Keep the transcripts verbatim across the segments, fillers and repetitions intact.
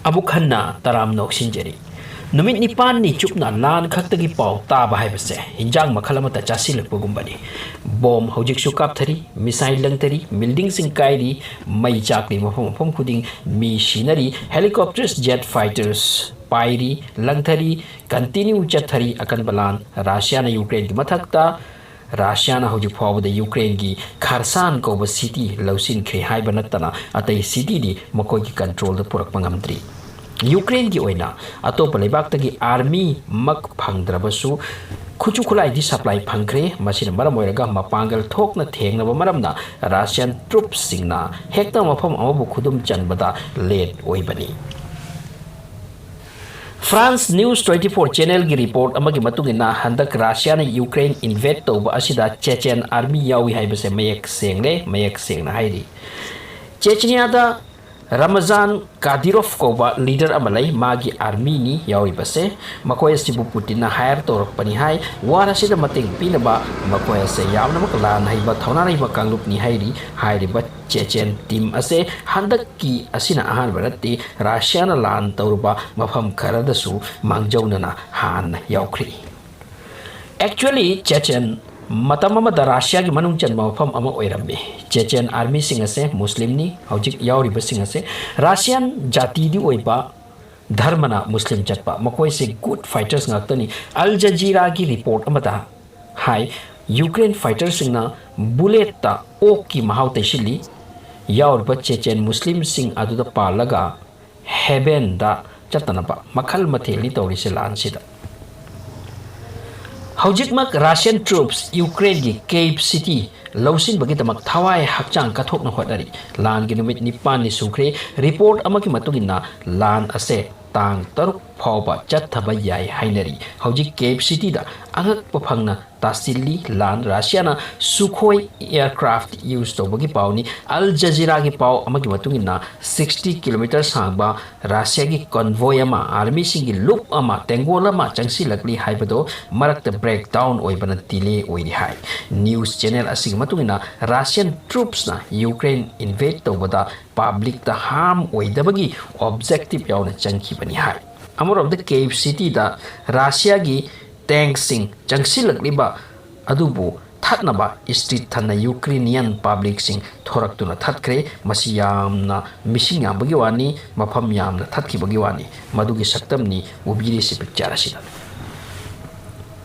ꯑꯃꯨꯛ ꯍꯟꯅ ꯇꯔꯥꯝꯅ ꯑꯣꯛꯁꯤꯟꯖꯔꯤ꯫ ꯅꯨꯃꯤꯠ ꯅꯤꯄꯥꯟꯅꯤ ꯆꯨꯞꯅ ꯂꯥꯟ ꯈꯛꯇꯒꯤ ꯄꯥꯎ ꯇꯥꯕ ꯍꯥꯏꯕꯁꯦ ꯍꯤꯟꯖꯥꯡ ꯃꯈꯜ ꯑꯃꯠꯇ ꯆꯥꯁꯤꯜꯂꯛꯄꯒꯨꯝꯕꯅꯤ꯫ ꯕꯣꯝ ꯍꯧꯖꯤꯛꯁꯨ ꯀꯥꯞꯊꯔꯤ, ꯃꯤꯁꯥꯏꯜ ꯂꯪꯊꯔꯤ, ꯕꯤꯜꯗꯤꯡꯁꯤꯡ ꯀꯥꯏꯔꯤ, ꯃꯩ ꯆꯥꯛꯂꯤ, ꯃꯐꯝ ꯃꯐꯝ ꯈꯨꯗꯤꯡ ꯃꯤ ꯁꯤꯅꯔꯤ, helicopters, jet fighters ꯄꯥꯏꯔꯤ, ꯂꯪꯊꯔꯤ, continue ꯆꯠꯊꯔꯤ ꯑꯀꯟꯕ ꯂꯥꯟ꯫ ꯔꯁꯤꯌꯥꯅ ꯌꯨꯀ꯭ꯔꯦꯟꯒꯤ ꯃꯊꯛꯇ, ꯔꯁꯤꯌꯥꯅ ꯍꯧꯖꯤꯛ ꯐꯥꯎꯕꯗ ꯌꯨꯀ꯭ꯔꯦꯟꯒꯤ ꯈꯥꯔꯁꯥꯟ ꯀꯧꯕ city ꯂꯧꯁꯤꯟꯈ꯭ꯔꯦ ꯍꯥꯏꯕ ꯅꯠꯇꯅ ꯑꯇꯩ cityꯗꯤ ꯃꯈꯣꯏꯒꯤ controlꯗ ꯄꯨꯔꯛꯄ ꯉꯝꯗ꯭ꯔꯤ꯫ ꯌꯨꯀ꯭ꯔꯦꯟꯒꯤ ꯑꯣꯏꯅ ꯑꯇꯣꯞꯄ ꯂꯩꯕꯥꯛꯇꯒꯤ army ꯃꯛ ꯐꯪꯗ꯭ꯔꯕꯁꯨ ꯈꯨꯠꯁꯨ ꯈꯨꯠꯂꯥꯏꯗꯤ supply ꯐꯪꯈ꯭ꯔꯦ꯫ ꯃꯁꯤꯅ ꯃꯔꯝ ꯑꯣꯏꯔꯒ ꯃꯄꯥꯡꯒꯜ ꯊꯣꯛꯅ ꯊꯦꯡꯅꯕ ꯃꯔꯝꯅ Russian troopꯁꯤꯡꯅ ꯍꯦꯛꯇ ꯃꯐꯝ ꯑꯃꯕꯨ ꯈꯨꯗꯨꯝ ꯆꯟꯕꯗ late ꯑꯣꯏꯕꯅꯤ꯫ France News twenty four channelꯒꯤ report ꯑꯃꯒꯤ ꯃꯇꯨꯡ ꯏꯟꯅ, ꯍꯟꯗꯛ ꯔꯁꯤꯌꯥꯅ ꯌꯨꯀ꯭ꯔꯦꯟ invade ꯇꯧꯕ ꯑꯁꯤꯗ ꯆꯦꯆꯦꯟ army ꯌꯥꯎꯏ ꯍꯥꯏꯕꯁꯦ ꯃꯌꯦꯛ ꯁꯦꯡꯂꯦ, ꯃꯌꯦꯛ ꯁꯦꯡꯅ ꯍꯥꯏꯔꯤ꯫ ꯆꯦꯆꯅꯤꯌꯥꯗ ꯔꯃꯖꯥꯟ ꯀꯥꯗꯤꯔꯣꯐ ꯀꯧꯕ leader ꯑꯃ ꯂꯩ, ꯃꯥꯒꯤ armyꯅꯤ ꯌꯥꯎꯔꯤꯕꯁꯦ꯫ ꯃꯈꯣꯏ ꯑꯁꯤꯕꯨ ꯄꯨꯇꯤꯟꯅ hire ꯇꯧꯔꯛꯄꯅꯤ ꯍꯥꯏ꯫ War ꯑꯁꯤꯗ ꯃꯇꯦꯡ ꯄꯤꯅꯕ ꯃꯈꯣꯏ ꯑꯁꯦ ꯌꯥꯝꯅꯃꯛ ꯂꯥꯟ ꯍꯩꯕ, ꯊꯧꯅꯥ ꯂꯩꯕ ꯀꯥꯡꯂꯨꯞꯅꯤ ꯍꯥꯏꯔꯤ꯫ ꯍꯥꯏꯔꯤꯕ ꯆꯦꯆꯦꯟ team ꯑꯁꯦ ꯍꯟꯗꯛꯀꯤ ꯑꯁꯤꯅ ꯑꯍꯥꯟꯕ ꯅꯠꯇꯦ, ꯔꯁꯤꯌꯥꯅ ꯂꯥꯟ ꯇꯧꯔꯨꯕ ꯃꯐꯝ ꯈꯔꯗꯁꯨ ꯃꯥꯡꯖꯧꯅꯅ ꯍꯥꯟꯅ ꯌꯥꯎꯈ꯭ꯔꯦ꯫ Actually, ꯆꯦꯆꯦꯟ ꯃꯇꯝ ꯑꯃꯗ ꯔꯁꯤꯌꯥꯒꯤ ꯃꯅꯨꯡ ꯆꯟꯕ ꯃꯐꯝ ꯑꯃ ꯑꯣꯏꯔꯝꯃꯤ꯫ ꯆꯦꯆꯦꯟ armyꯁꯤꯡ ꯑꯁꯦ ꯃꯨꯁꯂꯤꯝꯅꯤ, ꯍꯧꯖꯤꯛ ꯌꯥꯎꯔꯤꯕꯁꯤꯡ ꯑꯁꯦ ꯔꯁꯤꯌꯥꯟ ꯖꯥꯇꯤꯗꯤ ꯑꯣꯏꯕ, ꯙꯔꯃꯅ ꯃꯨꯁꯂꯤꯝ ꯆꯠꯄ, ꯃꯈꯣꯏꯁꯦ good fighters ꯉꯥꯛꯇꯅꯤ꯫ Al Jazeeraꯒꯤ report ꯑꯃꯗ ꯍꯥꯏ, ꯌꯨꯀ꯭ꯔꯦꯟ fighterꯁꯤꯡꯅ bulletꯇ ꯑꯣꯛꯀꯤ ꯃꯍꯥꯎ ꯇꯩꯁꯤꯜꯂꯤ꯫ ꯌꯥꯎꯔꯤꯕ ꯆꯦꯆꯦꯟ ꯃꯨꯁꯂꯤꯝꯁꯤꯡ ꯑꯗꯨꯗ ꯄꯥꯜꯂꯒ heavenꯗ ꯆꯠꯇꯅꯕ ꯃꯈꯜ ꯃꯊꯦꯜꯅꯤ ꯇꯧꯔꯤꯁꯦ ꯂꯥꯟꯁꯤꯗ꯫ ꯍꯧꯖꯤꯛꯃꯛ Russian troops ꯌꯨꯀ꯭ꯔꯦꯟꯒꯤ Kyiv city ꯂꯧꯁꯤꯟꯕꯒꯤꯗꯃꯛ ꯊꯋꯥꯏ ꯍꯛꯆꯥꯡ ꯀꯠꯊꯣꯛꯅ ꯍꯣꯠꯅꯔꯤ꯫ ꯂꯥꯟꯒꯤ ꯅꯨꯃꯤꯠ ꯅꯤꯄꯥꯟꯅꯤ ꯁꯨꯈ꯭ꯔꯦ꯫ Report ꯑꯃꯒꯤ ꯃꯇꯨꯡ ꯏꯟꯅ, ꯂꯥꯟ ꯑꯁꯦ ꯇꯥꯡ ꯇꯔꯨꯛ ꯐꯥꯎꯕ ꯆꯠꯊꯕ ꯌꯥꯏ ꯍꯥꯏꯅꯔꯤ꯫ ꯍꯧꯖꯤꯛ ꯀꯦꯞ ꯁꯤꯇꯤꯗ ꯑꯉꯛꯄ ꯐꯪꯅ ꯇꯥꯁꯤꯜꯂꯤ ꯂꯥꯟ꯫ ꯔꯁꯤꯌꯥꯅ ꯁꯨꯈꯣꯏ ꯑꯦꯌꯔꯀ꯭ꯔꯥꯐ ꯌꯨꯁ ꯇꯧꯕꯒꯤ ꯄꯥꯎꯅꯤ꯫ ꯑꯜ ꯖꯖꯤꯔꯥꯒꯤ ꯄꯥꯎ ꯑꯃꯒꯤ ꯃꯇꯨꯡ ꯏꯟꯅ, ꯁꯤꯛꯁꯇꯤ ꯀꯤꯂꯣꯃꯤꯇꯔ ꯁꯥꯡꯕ ꯔꯁꯤꯌꯥꯒꯤ ꯀꯣꯟꯚꯣꯏ ꯑꯃ, ꯑꯥꯔꯃꯤꯁꯤꯡꯒꯤ ꯂꯨꯞ ꯑꯃ, ꯇꯦꯡꯒꯣꯜ ꯑꯃ ꯆꯪꯁꯤꯜꯂꯛꯂꯤ ꯍꯥꯏꯕꯗꯣ ꯃꯔꯛꯇ ꯕ꯭ꯔꯦꯛ ꯗꯥꯎꯟ ꯑꯣꯏꯕꯅ ꯗꯤꯂꯦ ꯑꯣꯏꯔꯤ ꯍꯥꯏ꯫ ꯅ꯭ꯌꯨꯁ ꯆꯦꯅꯦꯜ ꯑꯁꯤꯒꯤ ꯃꯇꯨꯡ ꯏꯟꯅ, ꯔꯁꯤꯌꯥꯟ ꯇ꯭ꯔꯨꯞꯁꯅ ꯌꯨꯀ꯭ꯔꯦꯟ ꯏꯟꯚꯦꯗ ꯇꯧꯕꯗ ꯄꯕ꯭ꯂꯤꯛꯇ ꯍꯥꯔꯝ ꯑꯣꯏꯗꯕꯒꯤ ꯑꯣꯕꯖꯦꯛꯇꯤꯚ ꯌꯥꯎꯅ ꯆꯪꯈꯤꯕꯅꯤ ꯍꯥꯏ꯫ ꯑꯃꯔꯣꯝꯗ, ꯀꯦꯞ ꯁꯤꯇꯤꯗ ꯔꯁꯤꯌꯥꯒꯤ ꯇꯦꯡꯁꯤꯡ ꯆꯪꯁꯤꯜꯂꯛꯂꯤꯕ ꯑꯗꯨꯕꯨ ꯊꯠꯅꯕ ꯏꯁꯇ꯭ꯔꯤꯠ ꯊꯟꯅ ꯌꯨꯀ꯭ꯔꯦꯅꯤꯌꯟ ꯄꯕ꯭ꯂꯤꯛꯁꯤꯡ ꯊꯣꯔꯛꯇꯨꯅ ꯊꯠꯈ꯭ꯔꯦ꯫ ꯃꯁꯤ ꯌꯥꯝꯅ ꯃꯤꯁꯤꯡ ꯌꯥꯝꯕꯒꯤ ꯋꯥꯅꯤ, ꯃꯐꯝ ꯌꯥꯝꯅ ꯊꯠꯈꯤꯕꯒꯤ ꯋꯥꯅꯤ꯫ ꯃꯗꯨꯒꯤ ꯁꯛꯇꯝꯅꯤ ꯎꯕꯤꯔꯤꯁꯤ ꯄꯤꯛꯆꯔ ꯑꯁꯤꯗ꯫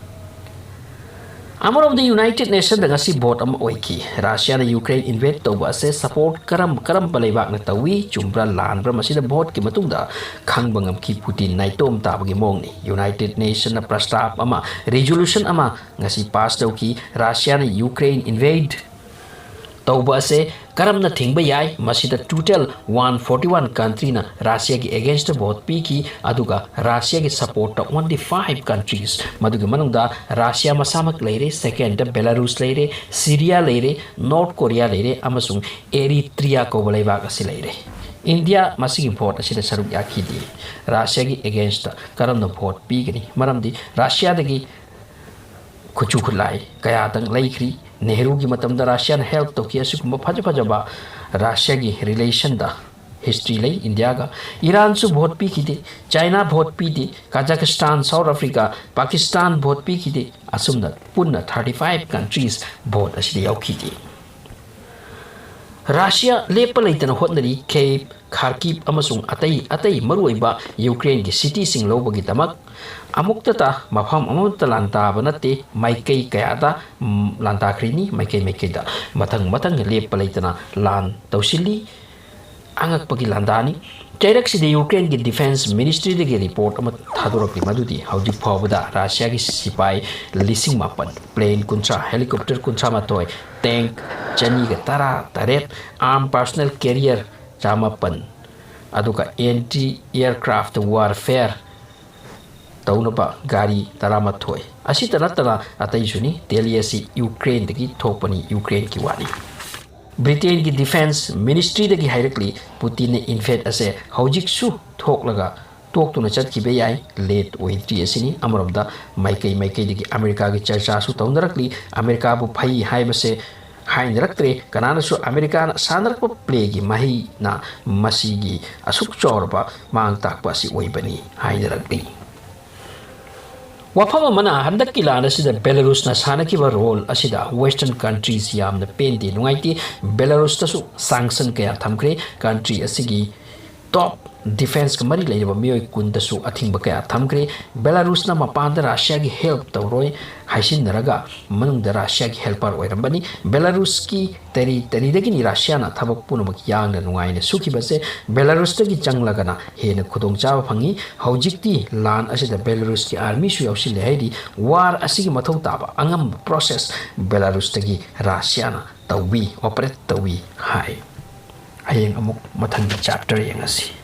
ꯑꯃꯔꯣꯝꯗ, ꯌꯨꯅꯥꯏꯇꯦꯗ ꯅꯦꯁꯟꯗ ꯉꯁꯤ ꯚꯣꯠ ꯑꯃ ꯑꯣꯏꯈꯤ꯫ ꯔꯁꯤꯌꯥꯅ ꯌꯨꯀ꯭ꯔꯦꯟ ꯏꯟꯚꯦꯗ ꯇꯧꯕ ꯑꯁꯦ ꯁꯄꯣꯔꯠ ꯀꯔꯝ ꯀꯔꯝꯕ ꯂꯩꯕꯥꯛꯅ ꯇꯧꯏ, ꯆꯨꯝꯕ꯭ꯔꯥ ꯂꯥꯟꯕ꯭ꯔꯥ, ꯃꯁꯤꯗ ꯚꯣꯠꯀꯤ ꯃꯇꯨꯡꯗ ꯈꯪꯕ ꯉꯝꯈꯤ꯫ ꯄꯨꯇꯤꯟ ꯅꯥꯏꯇꯣꯝ ꯇꯥꯕꯒꯤ ꯃꯑꯣꯡꯅꯤ꯫ ꯌꯨꯅꯥꯏꯇꯦꯗ ꯅꯦꯁꯟꯅ ꯄ꯭ꯔꯁꯇꯥꯞ ꯑꯃ, ꯔꯤꯖꯣꯂꯨꯁꯟ ꯑꯃ ꯉꯁꯤ ꯄꯥꯁ ꯇꯧꯈꯤ꯫ ꯔꯁꯤꯌꯥꯅ ꯌꯨꯀ꯭ꯔꯦꯟ ꯏꯟꯚꯦꯗ ꯇꯧꯕ ꯑꯁꯦ ꯀꯔꯝꯅ ꯊꯤꯡꯕ ꯌꯥꯏ? ꯃꯁꯤꯗ ꯇꯣꯇꯦꯜ ꯋꯥꯟ ꯐꯣꯔꯇꯤ ꯋꯥꯟ ꯀꯟꯇ꯭ꯔꯤꯅ ꯔꯁꯤꯌꯥꯒꯤ ꯑꯦꯒꯦꯟꯁꯇ ꯚꯣꯠ ꯄꯤꯈꯤ, ꯑꯗꯨꯒ ꯔꯁꯤꯌꯥꯒꯤ ꯁꯄꯣꯔꯠꯇ ꯑꯣꯟꯂꯤ ꯐꯥꯏꯚ ꯀꯟꯇ꯭ꯔꯤꯁ, ꯃꯗꯨꯒꯤ ꯃꯅꯨꯡꯗ ꯔꯁꯤꯌꯥ ꯃꯁꯥꯃꯛ ꯂꯩꯔꯦ, ꯁꯦꯀꯦꯟꯗ ꯕꯦꯂꯥꯔꯨꯁ ꯂꯩꯔꯦ, ꯁꯤꯔꯤꯌꯥ ꯂꯩꯔꯦ, ꯅꯣꯔꯠ ꯀꯣꯔꯤꯌꯥ ꯂꯩꯔꯦ, ꯑꯃꯁꯨꯡ ꯑꯦꯔꯤꯇ꯭ꯔꯤꯌꯥ ꯀꯧꯕ ꯂꯩꯕꯥꯛ ꯑꯁꯤ ꯂꯩꯔꯦ꯫ ꯏꯟꯗꯤꯌꯥ ꯃꯁꯤꯒꯤ ꯚꯣꯠ ꯑꯁꯤꯗ ꯁꯔꯨꯛ ꯌꯥꯈꯤꯗꯦ꯫ ꯔꯁꯤꯌꯥꯒꯤ ꯑꯦꯒꯦꯟꯁꯇ ꯀꯔꯝꯅ ꯚꯣꯠ ꯄꯤꯒꯅꯤ? ꯃꯔꯝꯗꯤ ꯔꯁꯤꯌꯥꯗꯒꯤ ꯈꯨꯠꯁꯨ ꯈꯨꯠꯂꯥꯏ ꯀꯌꯥꯗꯪ ꯂꯩꯈ꯭ꯔꯤ꯫ ꯅꯦꯍꯔꯨꯒꯤ ꯃꯇꯝꯗ ꯔꯁꯤꯌꯥꯅ ꯍꯦꯜꯞ ꯇꯧꯈꯤ꯫ ꯑꯁꯤꯒꯨꯝꯕ ꯐꯖ ꯐꯖꯕ ꯔꯁꯤꯌꯥꯒꯤ ꯔꯤꯂꯦꯁꯟꯗ ꯍꯤꯁꯇ꯭ꯔꯤ ꯂꯩ ꯏꯟꯗꯤꯌꯥꯒ꯫ ꯏꯔꯥꯟꯁꯨ ꯚꯣꯠ ꯄꯤꯈꯤꯗꯦ, ꯆꯥꯏꯅꯥ ꯚꯣꯠ ꯄꯤꯗꯦ, ꯀꯥꯖꯥꯈꯁꯇꯥꯟ, ꯁꯥꯎꯠ ꯑꯐ꯭ꯔꯤꯀꯥ, ꯄꯥꯀꯤꯁꯇꯥꯟ ꯚꯣꯠ ꯄꯤꯈꯤꯗꯦ꯫ ꯑꯁꯨꯝꯅ ꯄꯨꯟꯅ ꯊꯥꯔꯇꯤ ꯐꯥꯏꯚ ꯀꯟꯇ꯭ꯔꯤꯁ ꯚꯣꯠ ꯑꯁꯤꯗ ꯌꯥꯎꯈꯤꯗꯦ꯫ ꯔꯁꯤꯌꯥ ꯂꯦꯞꯄ ꯂꯩꯇꯅ ꯍꯣꯠꯅꯔꯤ꯫ ꯈꯦꯞ, ꯈꯥꯔꯀꯤꯞ ꯑꯃꯁꯨꯡ ꯑꯇꯩ ꯑꯇꯩ ꯃꯔꯨꯑꯣꯏꯕ ꯌꯨꯀ꯭ꯔꯦꯟꯒꯤ ꯁꯤꯇꯤꯁꯤꯡ ꯂꯧꯕꯒꯤꯗꯃꯛ꯫ ꯑꯃꯨꯛꯇꯇ ꯃꯐꯝ ꯑꯃꯠꯇ ꯂꯥꯟꯗꯥꯕ ꯅꯠꯇꯦ꯫ ꯃꯥꯏꯀꯩ ꯀꯌꯥꯗ, ꯎꯝ, ꯂꯥꯟꯗꯥꯈ꯭ꯔꯤꯅꯤ꯫ ꯃꯥꯏꯀꯩ ꯃꯥꯏꯀꯩꯗ ꯃꯊꯪ ꯃꯊꯪ ꯂꯦꯞꯄ ꯂꯩꯇꯅ ꯂꯥꯟ ꯇꯧꯁꯤꯜꯂꯤ꯫ ꯑꯉꯛꯄꯒꯤ ꯂꯥꯟꯗꯥꯅꯤ꯫ ꯆꯩꯔꯛꯁꯤꯗ ꯌꯨꯀ꯭ꯔꯦꯟꯒꯤ ꯗꯤꯐꯦꯟꯁ ꯃꯤꯅꯤꯁꯇ꯭ꯔꯤꯗꯒꯤ ꯔꯤꯄꯣꯔꯠ ꯑꯃ ꯊꯥꯗꯣꯔꯛꯂꯤ, ꯃꯗꯨꯗꯤ ꯍꯧꯖꯤꯛ ꯐꯥꯎꯕꯗ ꯔꯁꯤꯌꯥꯒꯤ ꯁꯤꯄꯥꯏ ꯂꯤꯁꯤꯡ ꯃꯥꯄꯟ, ꯄ꯭ꯂꯦꯟ ꯀꯨꯟꯊ꯭ꯔꯥ, ꯍꯦꯂꯤꯀꯣꯞꯇꯔ ꯀꯨꯟꯊ꯭ꯔꯥ ꯃꯥꯊꯣꯏ, ꯇꯦꯡꯛ ꯆꯅꯤꯒ ꯇꯔꯥ ꯇꯔꯦꯠ, ꯑꯥꯔꯝ ꯄꯔꯁꯅꯦꯜ ꯀꯦꯔꯤꯌꯔ ꯆꯥꯃꯥꯄꯟ, ꯑꯗꯨꯒ ꯑꯦꯟꯇꯤ ꯑꯦꯌꯔꯀ꯭ꯔꯥꯐ ꯋꯥꯔꯐꯦꯌꯔ ꯇꯧꯅꯕ ꯒꯥꯔꯤ ꯇꯔꯥꯃꯥꯊꯣꯏ꯫ ꯑꯁꯤꯇ ꯅꯠꯇꯅ ꯑꯇꯩꯁꯨꯅꯤ꯫ ꯇꯦꯂꯤ ꯑꯁꯤ ꯌꯨꯀ꯭ꯔꯦꯟꯗꯒꯤ ꯊꯣꯛꯄꯅꯤ, ꯌꯨꯀ꯭ꯔꯦꯟꯒꯤ ꯋꯥꯅꯤ꯫ ꯕ꯭ꯔꯤꯇꯦꯟꯒꯤ ꯗꯤꯐꯦꯟꯁ ꯃꯤꯅꯤꯁꯇ꯭ꯔꯤꯗꯒꯤ ꯍꯥꯏꯔꯛꯂꯤ, ꯄꯨꯇꯤꯟꯅ ꯏꯟꯐꯦꯠ ꯑꯁꯦ ꯍꯧꯖꯤꯛꯁꯨ ꯊꯣꯛꯂꯒ ꯇꯣꯛꯇꯨꯅ ꯆꯠꯈꯤꯕ ꯌꯥꯏ, ꯂꯦꯠ ꯑꯣꯏꯗ꯭ꯔꯤ ꯑꯁꯤꯅꯤ꯫ ꯑꯃꯔꯣꯝꯗ ꯃꯥꯏꯀꯩ ꯃꯥꯏꯀꯩꯗꯒꯤ ꯑꯃꯦꯔꯤꯀꯥꯒꯤ ꯆꯔꯆꯥꯁꯨ ꯇꯧꯅꯔꯛꯂꯤ꯫ ꯑꯃꯦꯔꯤꯀꯥꯕꯨ ꯐꯩ ꯍꯥꯏꯕꯁꯦ ꯍꯥꯏꯅꯔꯛꯇ꯭ꯔꯦ꯫ ꯀꯅꯥꯅꯁꯨ ꯑꯃꯦꯔꯤꯀꯥꯅ ꯁꯥꯟꯅꯔꯛꯄ ꯄ꯭ꯂꯦꯒꯤ ꯃꯍꯩꯅ ꯃꯁꯤꯒꯤ ꯑꯁꯨꯛ ꯆꯥꯎꯔꯕ ꯃꯥꯡ ꯇꯥꯛꯄ ꯑꯁꯤ ꯑꯣꯏꯕꯅꯤ ꯍꯥꯏꯅꯔꯛꯂꯤ꯫ ꯋꯥꯐꯝ ꯑꯃꯅ, ꯍꯟꯗꯛꯀꯤ ꯂꯥꯟ ꯑꯁꯤꯗ ꯕꯦꯂꯥꯔꯨꯁꯅ ꯁꯥꯟꯅꯈꯤꯕ ꯔꯣꯜ ꯑꯁꯤꯗ ꯋꯦꯁꯇꯔꯟ ꯀꯟꯇ꯭ꯔꯤꯁ ꯌꯥꯝꯅ ꯄꯦꯟꯗꯦ, ꯅꯨꯡꯉꯥꯏꯇꯦ꯫ ꯕꯦꯂꯥꯔꯨꯁꯇꯁꯨ ꯁꯥꯡꯁꯟ ꯀꯌꯥ ꯊꯝꯈ꯭ꯔꯦ꯫ ꯀꯟꯇ꯭ꯔꯤ ꯑꯁꯤꯒꯤ ꯇꯣꯞ ꯗꯤꯐꯦꯟꯁꯀ ꯃꯔꯤ ꯂꯩꯅꯕ ꯃꯤꯑꯣꯏ ꯀꯨꯟꯗꯁꯨ ꯑꯊꯤꯡꯕ ꯀꯌꯥ ꯊꯝꯈ꯭ꯔꯦ꯫ ꯕꯦꯂꯥꯔꯨꯁꯅ ꯃꯄꯥꯟꯗ ꯔꯁꯤꯌꯥꯒꯤ ꯍꯦꯜꯞ ꯇꯧꯔꯣꯏ ꯍꯥꯏꯁꯤꯟꯅꯔꯒ ꯃꯅꯨꯡꯗ ꯔꯁꯤꯌꯥꯒꯤ ꯍꯦꯜꯄꯔ ꯑꯣꯏꯔꯝꯕꯅꯤ꯫ ꯕꯦꯂꯥꯔꯨꯁꯀꯤ ꯇꯦꯔꯤꯇꯔꯤꯗꯒꯤꯅꯤ ꯔꯁꯤꯌꯥꯅ ꯊꯕꯛ ꯄꯨꯝꯅꯃꯛ ꯌꯥꯡꯅ ꯅꯨꯡꯉꯥꯏꯅ ꯁꯨꯈꯤꯕꯁꯦ꯫ ꯕꯦꯂꯥꯔꯨꯁꯇꯒꯤ ꯆꯪꯂꯒꯅ ꯍꯦꯟꯅ ꯈꯨꯗꯣꯡꯆꯥꯕ ꯐꯪꯉꯤ꯫ ꯍꯧꯖꯤꯛꯇꯤ ꯂꯥꯟ ꯑꯁꯤꯗ ꯕꯦꯂꯥꯔꯨꯁꯀꯤ ꯑꯥꯔꯃꯤꯁꯨ ꯌꯥꯎꯁꯤꯜꯂꯦ ꯍꯥꯏꯔꯤ꯫ ꯋꯥꯔ ꯑꯁꯤꯒꯤ ꯃꯊꯧ ꯇꯥꯕ ꯑꯉꯝꯕ ꯄ꯭ꯔꯣꯁꯦꯁ ꯕꯦꯂꯥꯔꯨꯁꯇꯒꯤ ꯔꯁꯤꯌꯥꯅ ꯇꯧꯏ, ꯑꯣꯄꯔꯦꯠ ꯇꯧꯏ ꯍꯥꯏ꯫ ꯍꯌꯦꯡ ꯑꯃꯨꯛ ꯃꯊꯪꯒꯤ ꯆꯦꯞꯇꯔ ꯌꯦꯡꯉꯁꯤ꯫